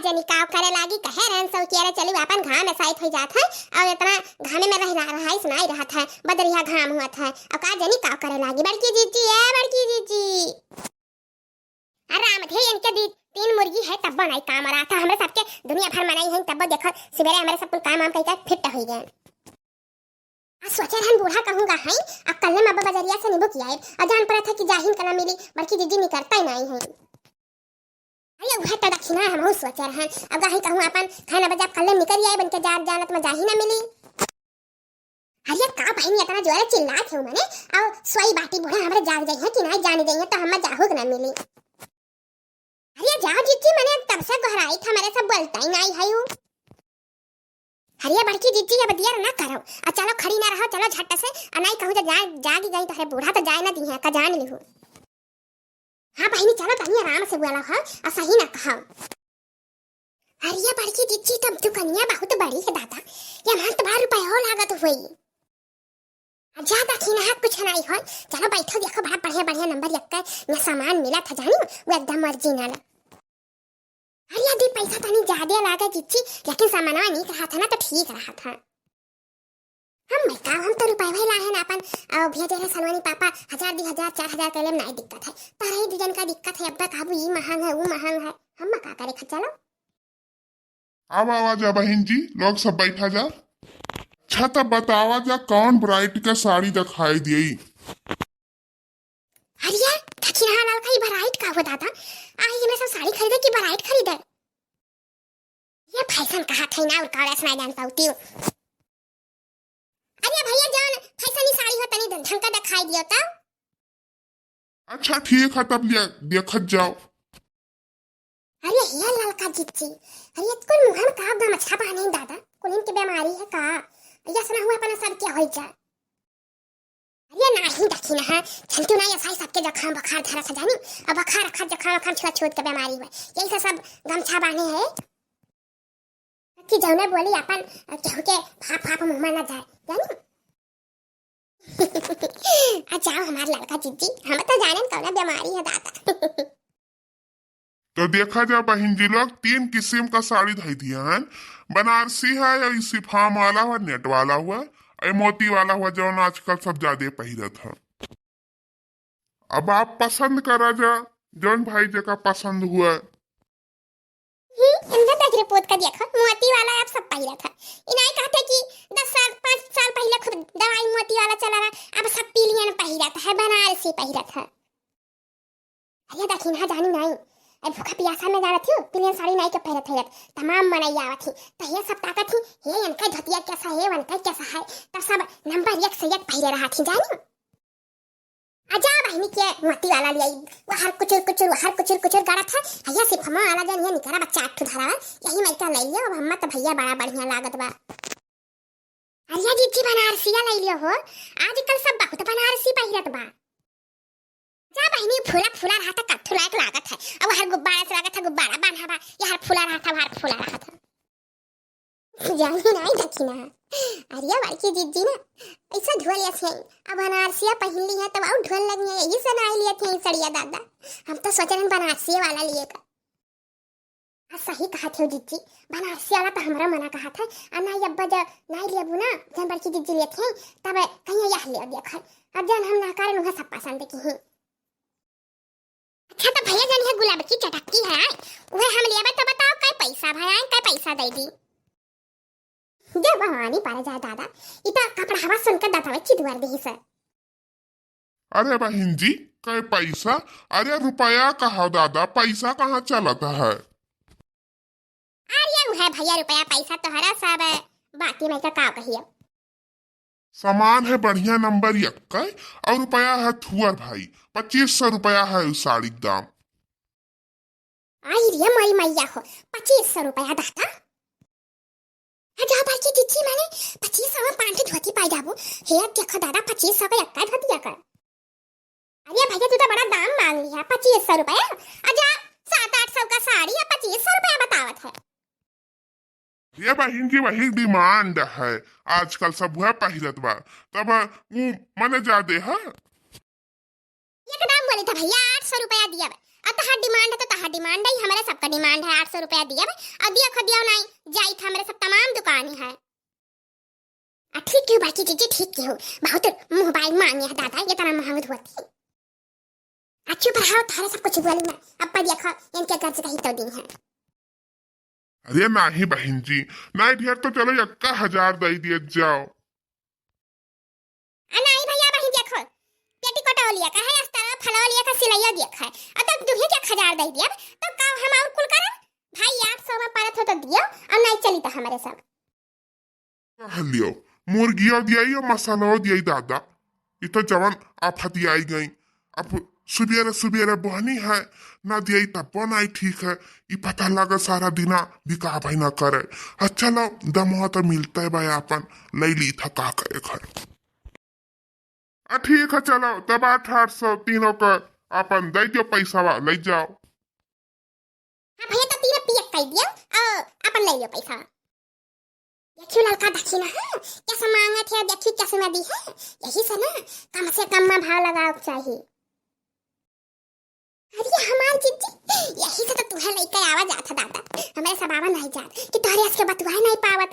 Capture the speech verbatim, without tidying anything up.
तनी काव करे लागी, कहे रहन सौ कि अरे चली आपन घाम में साइत होइ जात है, अउ एतना घामे में रह, रह, रहाइस नाई रहत है, बदरिया घाम होत है, अउ का जनी काव करे लागी, बड़की जिज्जी, ए बड़की जिज्जी। अरे राम थे, इनके दी तीन मुर्गी है, तब्बो नाई काम रहत है, हमरे सबके दुनिया भर मनई है, तब्बो देखो, सुबेरे हमरे सब कुल काम वाम कइके फिट होइ गए। आ सोचे रहन बूढ़ा कहूँगा है, आ कल्ले में अब बजरिया से नींबू कियाए, आ जान पड़त है कि जाहिन कला मिली, बड़की जिज्जी निकरता ही नाई है। अरे उहे तो दखिना हमहू सोचे रहन, अब गाही कहूँ आपन खाना बजा कल्ले निकर आए, बन के जा, जानत में जाही ना मिली। अरे का बहिनी इतना जोरे चिल्लात है मने, अउ सोई बाटी बूढ़ा हमरे जाग जाई है कि नाई जान जाई है तो हमें जाहू के ना मिली। अरे जाओ जिज्जी, मने तब से गोहराई था, हमरे सब बोलता ही नाई है उ। अरे बड़की जिज्जी, अब दियर ना करो, आ चलो खड़ी ना रहो, चलो झट से, आ नाई कहूँ जा, जा, जागी गई तो है बूढ़ा तो जाए ना दी है, का जान लिहू। हाँ बहिनी, चलो तनी आराम से बोला हो, आ सही ना कहो। अरे बड़की जिज्जी, तब दुकनिया बहुत बड़ी है दादा, ये मान तो बारह रुपया हो लागत हुई। आ जा दखिना है कुछ नाई हो, चलो बैठो, देखो बड़ा बढ़िया बढ़िया नंबर एक का यहाँ सामान मिला था जानी, वो एकदम ओरिजिनल। अरे यदि पैसा तनी ज्यादा लागे जिज्जी, लेकिन सामानवा नीक रहा था ना तो ठीक रहा था। हम मैं का, हम तो रुपया वही लाए हैं ना अपन, अ, भेजे रहे सलवानी पापा, हजार, दो हजार, चार हजार के लिए नाई दिक्कत है, तारे ही दू जन का दिक्कत है, अब्बा कहबू ई महंग है, वो महंग है, हम का करे खा चलो। अब आवा जा बहिन जी, लोग सब बैठा जा। अच्छा तब बतावा जा कौन ब्राइट के साड़ी दिखाई दियई? अरे दखिना लाल का ई ब्राइट का हो दादा, आई में सब साड़ी खरीदे कि ब्राइट खरीदे? ये फैशन कहा थे ना, उनका वैसे ना जान पाती हूँ। अरे भैया जान, फैशनी साड़ी हो तनी ढंग का दिखाई दियो तो। अच्छा ठीक है तब लिया, देखत जाओ। अरे हे ललका जिज्जी, अरे ये कुल मुहन का गमछा बांधे दादा, कुल इनके बीमारी है का? ये सुना हुआ अपना सब क्या हो जा। अरे नाही दखिना है, झंटू नाही असाई सबके जखाम बुखार धरा से जानी, अब बुखार अखर जखाम अखर छुआ छूत के बीमारी हुआ, यही से सब गमछा बांधे है। कि जौने बोली अपन केहू के फाप फाप मुंह में ना जाए, जानी? आ जाओ हमार ललका जिज्जी, हम तो जाने कौना बीमारी है दादा। तो देखा जा बहिन जी लोग, तीन किस्म का साड़ी धई दिया है। बनारसी है, या ई शिफॉन वाला हुआ, नेट वाला हुआ, या मोती वाला हुआ, जौन आजकल सब ज्यादा पहिरत है। अब आप पसंद करा जा, जौन भाई जेका पसंद हुआ। हम्म, अंदर देख रे पोत का देखा, मोती वाला आप सब पहिरत है। इनाई कहते कि दस साल, पाँच साल पहले खूब दवाई मोती वाला चला रहा, अब सब पिलियन पहिरत है, बनारसी पहिरत है। अरे दखिना जानी नाई, ए भूखा पियासा में जाना थियो, पिलियन साड़ी नाई के पहिरत है, तमाम मनई आवत ही, तो ये सब ताकत ही, हे इनका धोतिया कैसा है, उनका कैसा है, तब सब नंबर एक से एक पहिरे रहा थी जानी। आ जा बहिनी के मोती वाला ले आई, वहर कुचुर कुचुर, वहर कुचुर कुचुर गड़त है, भैया सिर्फ हम वाला जन ये निकरा बच्चा आठ धरावा, यही मैं का ले लियो, अब हम तो भैया बड़ा बढ़िया लागत बा। अरे जिज्जी बनारसिया ले लियो हो, आजकल सब बहुत बनारसी पहिरत बा। जा बहिनी फूला फूला रहा था कत्थू लायक लागत है, अब हर गुब्बारा से लागत है गुब्बारा बांधा बा, ये हर फूला रहा था, हर फूला रहा था। जानी नाई दखिना। अरे बड़की जिज्जी ना, ऐसा ढोल ऐसे आई। अब बनारसिया पहिन ली है, तब और ढोल लगी है, यही से नाई लिया थे सड़िया दादा। हम तो सोचे रहन बनारसिया वाला लिए का। आ सही कहा थे जिज्जी, बनारसिया वाला तो हमरा मना कहा था। आ नाई अब्बा जब नाई लेबू ना, जब बड़की जिज्जी लिए थे, तब कहीं यह ले देखा। अब जन हम ना कारण उन्हें सब पसंद की ही। अच्छा तो भैया जानी है गुलाब की चटक्की है, वह हम लेबे तो बताओ कै पैसा भया, कै पैसा दे दी। दे भवानी पर जा दादा, इता कपड़ा हवा सुन के दतवे चिदवर दी से। अरे बहिन जी, कै पैसा? अरे रुपया कहा दादा, पैसा कहाँ चलत है? अरे उ है भैया रुपया पैसा तोहरा सब बाकी में का, का कहिए। सामान है बढ़िया नंबर एक का, और रुपया है थुअर भाई, पच्चीस सौ रुपया है उस साड़ी के दाम। आई रे माई मैया हो, पच्चीस सौ रुपया दादा। आ जा भाई के दीदी माने पच्चीस सौ में पांच ठे धोती पाई जाबू। हे देखो दादा, पच्चीस सौ का एक का धोती का। अरे भैया, तू तो बड़ा दाम मांग लिया, पच्चीस सौ रुपया। आ जा, सात आठ सौ का साड़ी या पच्चीस सौ रुपया बतावत है। ये बहिन जी, वही डिमांड है, आजकल सब वह पहिरत बा, तब ऊ मने जादे है। एकदम बोले था भैया, आठ सौ रुपया दिया बा, और तहार डिमांड है तो तहार demand है, हमरे सबका demand है, आठ सौ रुपया दियब, अउर दियो खो दियो नाहीं, जाइत हमरे सब तमाम दुकानी है। आ ठीक किहू बड़की जीजी, ठीक किहू, बहुत मुँह बाई मांगे है दादा, ये तना महंग धोती। आ चुप रहो, थारे सब कुछ बोली ना, अब पर देखो इनके गर्ज कही तो दी है। अरे नाहीं बहिन जी, नाहीं ढेर तो चलो एक्का हजार दइ दिए जाओ। आ नाहीं भइया बहिन देखो, पेटीकोट लिया का है, अस्तर फलो लिया का सिलइया दिया का है, अब तक दुहे के एक हजार दइ दिया, तो का हम अउर कुल करब? भाई आठ सौ में परत हो तो दियो, अउर नाहीं चली तो हमरे सब। कह लियो, मुर्गियो दियाई अउर मसालो दियाई दादा। ई तो जवन आफत आई गई। अब सुबेरे सुबेरे बहनी है, ना दियाई तब नाहीं ठीक है। ई पता लगा सारा दिना बिका भाई ना करे। अच्छा लो, दमवा तो मिलते बा आपन, लइ ली था का करे घर। आ ठीक है, चलो तब आठ आठ सौ तीनों का आपन दइ दियो पैसा, लइ जाओ। हाँ भइया, तो तीनों पियक कइ दियो, अउर आपन लइ लियो पैसा। देखियो ललका दखिना है, कैसे मांगत है, देखियो कैसे ना दी है। यही से ना, कम से कम में भाव लगावे के चाही। अरे हमार जीजी, यही से तो तुहे लइके आवा जात है दादा, हमरे सब आवा नाहीं जात कि तोहरे अस के बतुआए नाहीं पावत।